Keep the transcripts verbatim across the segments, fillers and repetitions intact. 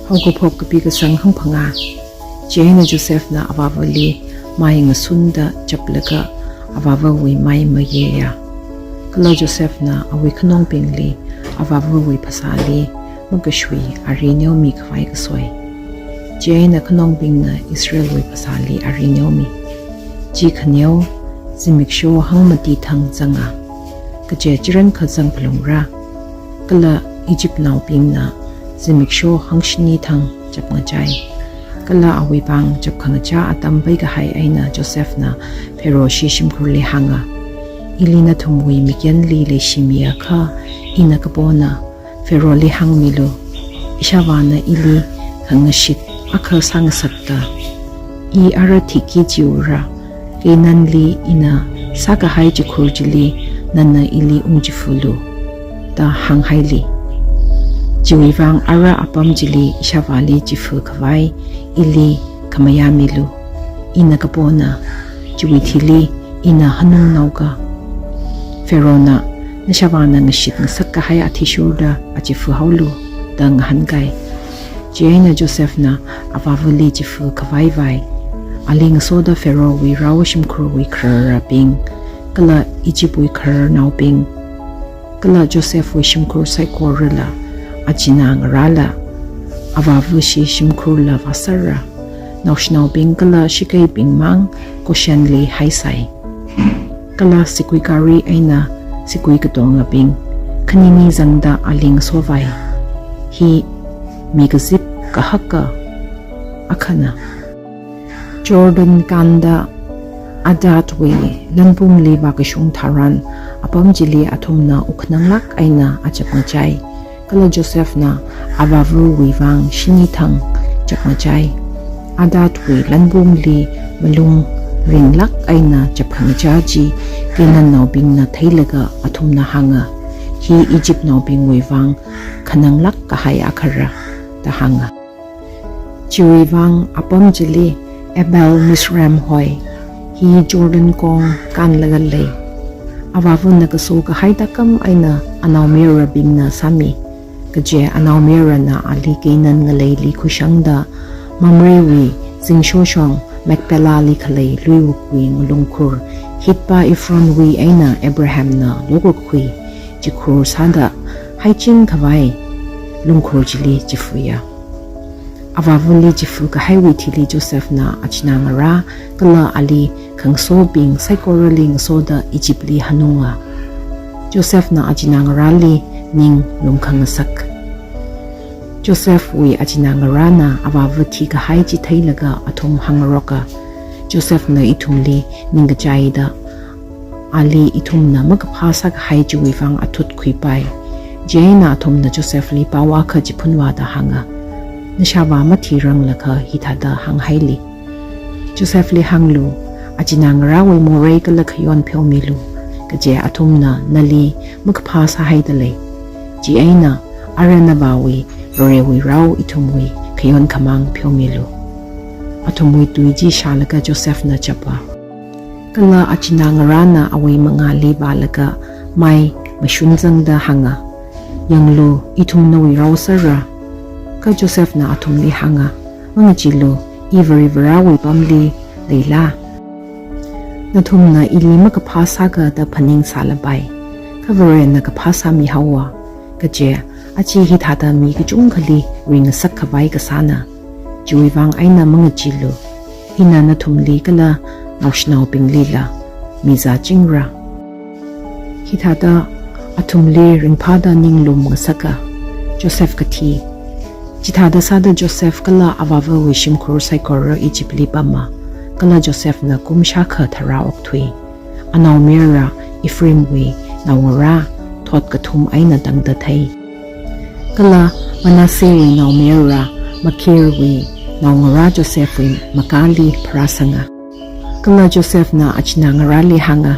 Haokaphok kapi kasang hangphangā. Chieina Josephna avāvali mai ngasunda chaplaga avāvawui mai mayeya. Kala Josephna awui khanongbingli avāvawui phasāli makashui ari neomi khavai kasoi. Chieina khanongbingna Israelwui phasāli ari neomi. Chi khaneo zimiksho hangmati thang zanga. Kaje chirankha zangphalungra. Kala Egyptnaobingna zimiksho hangshini thang chapngachai. Kala awui vang chapkhangachā atam peikahai eina Josephna Pharaohshi shimkhurli hānga, Ili nathumwui mikyanli leishimiakha ina kapona, Pharaohli hāngmilu, ishāvāna ili khangashit akha sāngasakta. I ara thiki chiura, Canaanli ina sākahai chikhur chili nana ili ungchifulu, da hānghaili. Chiwui vang ara apam chili ishāvāli chifu khavai ili khamayāmilu. Ina kapona, chiwui thili ina hanungnaoka. Pharaohna, Nashāvāna ngashit ngasak kahai athishurda achifu haolu, da ngahānkai. Chieina Josephna avāvali chifu khavai vai. Ali ngasoda Pharaohwui rao shimkhurwui khararabing, kala Egyptwui khararnaobing, kala Josephwui shimkhur saikorala, achinā ngarāla, avāvashi shimkhurla vāsera, naoshinaobing kala shikeibing mang Goshenli haisai. Kala sigui gari eina sigui katongabing khanini zangda ali ngasovai. Hi mi kazip kahaka akhana. Jordan kānda Atadwui lanbumli vākashung tharan apam chili athumna wukhananglāk eina achapngachai. Kala Josephna avāvawui vang shini thang chapngachai. Atadwui lanbumli malung ringlāk eina chapkhangachā chi Canaannaobingna theilaga athumna hānga, Hi Egyptnaobingwui vang khananglāk kahai akhara, da hānga. Chiwui vang apam chili Abel Mizraim hoi, hi Jordan kong kānlaga lei. Avāvana kaso kahai tākam eina anaomayarabingna sāmi. Kaje anaomayarana ali Canaan ngaleili khuishangda Mamrewui zingshoshong Machpelahli khalei luiwukwui ngalungkhur Hitpa Ephronwui eina Abrahamna lokakhui chikhur sāda haiching khavai lungkhur chili chifuya. Avāvali chifu kahaiwui thili Josephna achinā ngarā kala ali khangasobing saikorali ngasoda Egyptli hanunga. Josephna achinā ngarāli ning lumkhangasak. Josephwui achinā ngarāna avāva thikahai chi theilaga athum hāngaroka. Josephna ithumli ningkachaida ali ithumna makaphā sākahai chiwui vang athut khuipai. Chieina athumna Josephli pao akha chiphunvāda hānga, Nashāvā mathiranglakha hithāda hānghaili, Josephli hānglu, achinā ngarāwui morei kala khayon pheomilu, kaje athumna nali makaphā sāhaida lei. Chieina ara navāwui Varewui rao ithumwui khayon khamāng pheomilu. Athumwui tui chi shālaga Josephna chapa. Kala achinā ngarāna awui mangāli vālaga mai mashun zangda hānga, Yanglu, ithum nawui rao sera. Kha Josephna athumli hānga, Mangacheealu, i Varivarāwui pamli leila? Nathumna ili makaphā sāka da phaning sālapai. Kha Varena kaphā sāmihaowa. Kaje, aja hithāda mi kachungkhali ringasak khavai kasāna. Chiwui vang eina mangacheealu. Ina nathumli kala naoshinaobinglila mizāchingra. Hithāda athumli ringphāda ninglum ngasaka. Joseph kathi. Chithāda sāda Joseph kala avāvawui shimkhur saikora Egyptli pama. Kala Josephna kum shākha tharā okthui. Anaomayara Ephraimwui naongarā thot kathum eina tangda thei. Kala Manassehwui naomayara Makirwui naongarā Josephwui makāli pharāsanga. Kala Josephna achinā ngarāli hānga,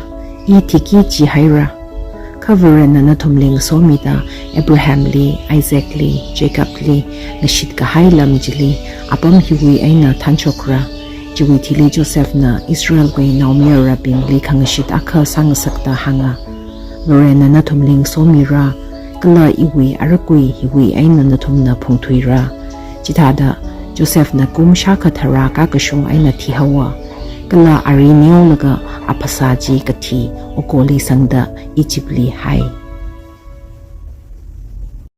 I thiki chihaira. Kha Varena nathumli ngasomida Abrahamli, Isaacli, Jacobli ngashit kahai lam chili apam hiwui eina thanshokra. Chiwui thili Josephna Israelwui naomayarabingli khangashit akha sāngasakta hānga, Varena nathumli ngasomira, kala iwui arakui hiwui eina nathumna phungthuira. Chithāda Josephna kum shākha tharā kakashung eina thihaowa, kala ari neolaga aphasā chi kathi okoli sangda Egyptli hai.